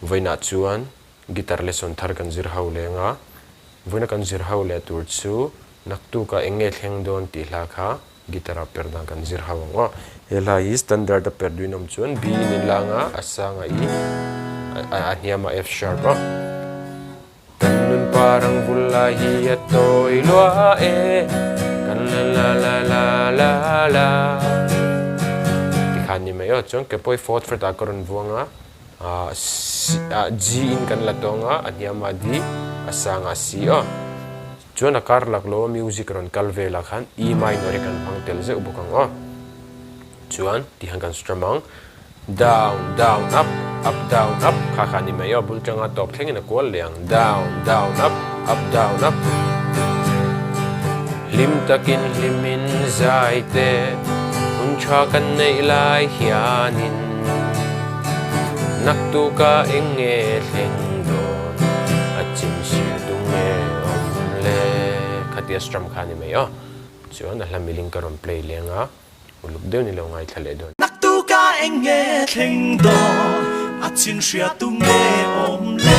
Vawiinah chuan guitar lesson thar kan zir ho leng a, vawiina kan zir ho leh tur chu naktuka eng nge thleng dawn tih hla kha guitar ah per dan kan zir ho ang aw. He hla hi standard a per duin awm chuan B in in lang a, a sanga I, a hniam a F sharp a. Kan nun parang vul lai hi a tawi lua e Kan la la la la la la Tikhan ni mai aw chuan ke pawh hi fourth fret ah ka rawn vuang a ah G in kan la tawng a a hniam ah D a sang ah C aw chuan a kar lak lo a music rawn kal vel ah khan E minor hi kan hmang tel zeuh bawk ang aw chuan tihian kan strum ang. Down, down, up, up, down, up kha kha ni mai aw, bul tanga tawp thlengin a kual leh ang. Down, down, up, up, down, up. Hlim takin hlimin zai te, hun tha kan neih lai hianin Naktuka eng nge thleng dawn, a chin hria tu nge awm le? Khatia strum kha ni mai aw. Chuan a hla miling ka rawn play leng a. Uluk deuh ni lo ngaithla leh dawn. Naktuka eng nge thleng dawn, a chin hria tu nge awm le?